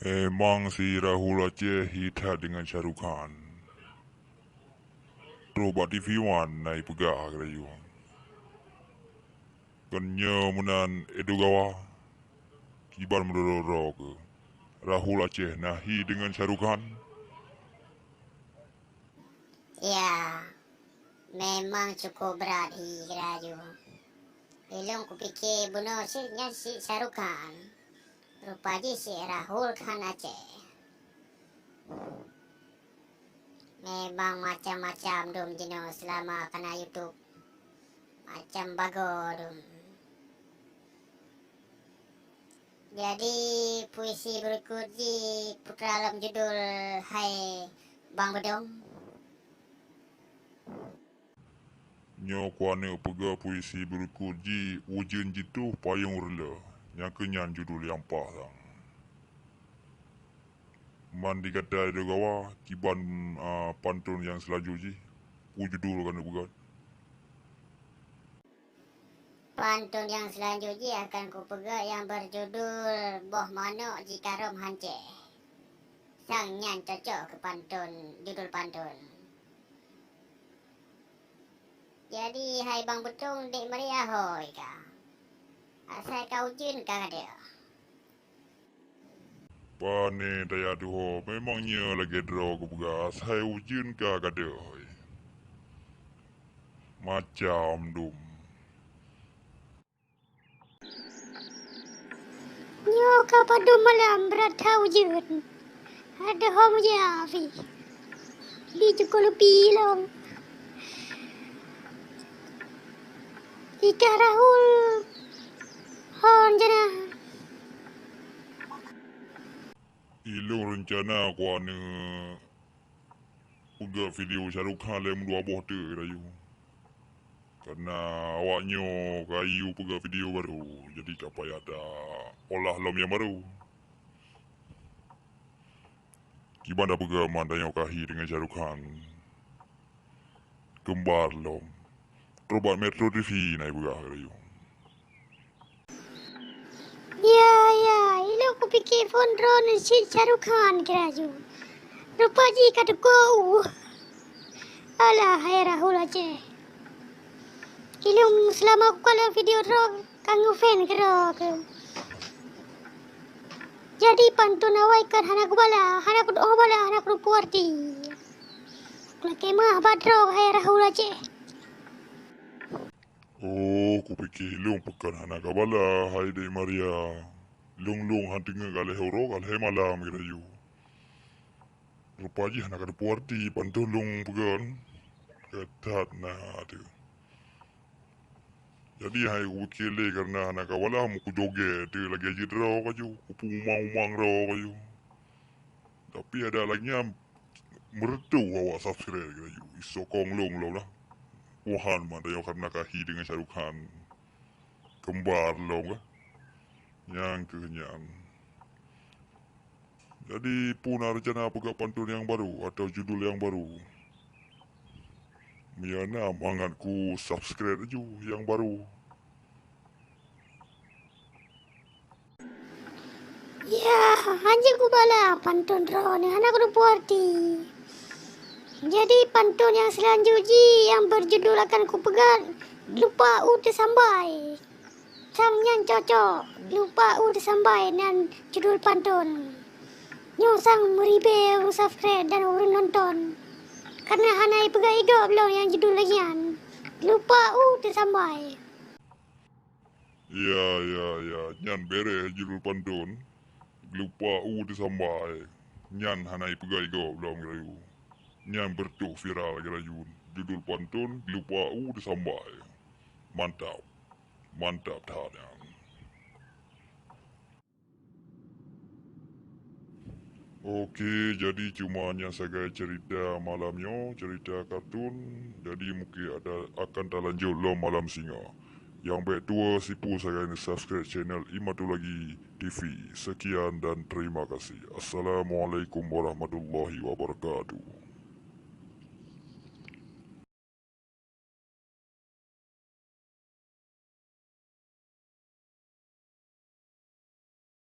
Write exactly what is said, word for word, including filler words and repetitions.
Memang si Rahul Aceh hi that deungon Shah Rukh Khan. Trok bak T V One na ipeugah keurayeuk. Kon nyoe meunan Edo Gawa, kiban meudroe-droe keuh. Rahul Aceh na hi deungon Shah Rukh Khan. Ya, memang cukup brat hi keurayeuk. Ilong kupike bunoe cit nyan si Shah Rukh Khan. Rupa jih si Rahul Khan Aceh. Memang macam-macam dum jinoe seulama kana YouTube. Macam bagoe dum. Jadi, puisi beurikot jih putra lom judul Hai Bang Beudong. Nyoe ku aneuk peugah puisi beurikot jih Ujeuen Jituh Payong Reuleuh, nyang keu nyan judul nyang paih sang. Man di gata Edo Gawa, kiban, a, pantôn nyang seulanjut jih, peue judul keuneuk peugah. Pantôn nyang seulanjut jih akan kupeugah nyang beujudul Boh Manok Jikarôm Hancéh. Sang nyan cocok keu pantôn, judul pantôn. Jadi, hai Bang Beutông, Dek Maria hôi ka. Asai ka ujeuen ka gadôh. Pane taya tuho, memang nyoe lagée droe kupeugah, asai ujeuen ka gadôh. Macam dum. Nyoe ka padum malam brat that ujeuen. Adoe hom ujeuen api. Di cukôp lupi lom. Ikah Rahul hon jana. Ilong reuncana ku aneuk peugah video Shah Rukh Khan lé meudua boh teuk rayu. Karena awak nyoe ka yue peugah video barô, jadi ka payah ta olah lom nyang barô. Kiban tapeugah man tanyoe ka hi deungon Shah Rukh Khan. Keumbar lom. Trok bak Metro T V na ipeugah rayu. Ya, ya, ilong kupike phon droeneuh cit Shah Rukh Khan keurayu. Rupa jih ka teuka u. Alah, hai Rahul Aceh. Ilong seulama kukalon video droe ka ngefan keudroe keuh. Jadi pantôn awai kon hana kubala, hana kudoh bala, hana kudoh puarti. Kulakée meuah bak droe hai Rahul Aceh. Oh, kupike ilong pakon hana kabala, hai Dek Maria. Lôn-lôn han teungeut ka lhée uroe, ka lhée malam keurayu. Rupa jih hana kateupeue arti pantôn lôn peugah nyan. Keuthat na teuh. Jadi hai kupike lé kareuna hana kabala, meukujogée teuh lagée jeuet droe kaju, kupeumumang-mumang droe kaju. Tapi adak lagée nyan, meureutoh awak subscribe laju. Isokong lôn lom lah. Tuhan mantong nyoe karena ka hi deungon Shah Rukh Khan. Keumbar lom kah? Nyang keuh nyan. Jadi, peue na rencana peugah pantôn nyang barô atawa judul nyang barô? Meunyo na, mangat ku subscribe laju nyang barô. Ya, hanjeuet kubala pantôn droeneuh hana kuteupeue arti. Jadi pantôn nyang seulanjut jih nyang beujudul akan kupeugah Lupa U Teusambai. Sang nyan cocok, Lupa U Teusambai nan judul pantôn. Nyoe sang meuribée ureuëng subscribe dan ureuëng nonton. Karena hana ipeugah igob lom nyang judul lagée nyan. Lupa U Teusambai. Ya, ya, ya, nyan beureh judul pantôn, Geulupa U Teusambai. Nyan hana ipeugah igob lom geurayu. Nyan beureutoh viral geurayu. Judul pantôn, Geulupa U Teusambai. Mantap. Mantap that nyan. Oke, jadi cuma nyan sagai cerita malam nyoe, cerita kartun. Jadi mungkin ada, akan talanjut lom malam singoh. Nyang bèk tuwoe sipeue sagai neusubscribe channel Imatulagi T V. Sekian dan terima kasih. Assalamualaikum warahmatullahi wabarakatuh.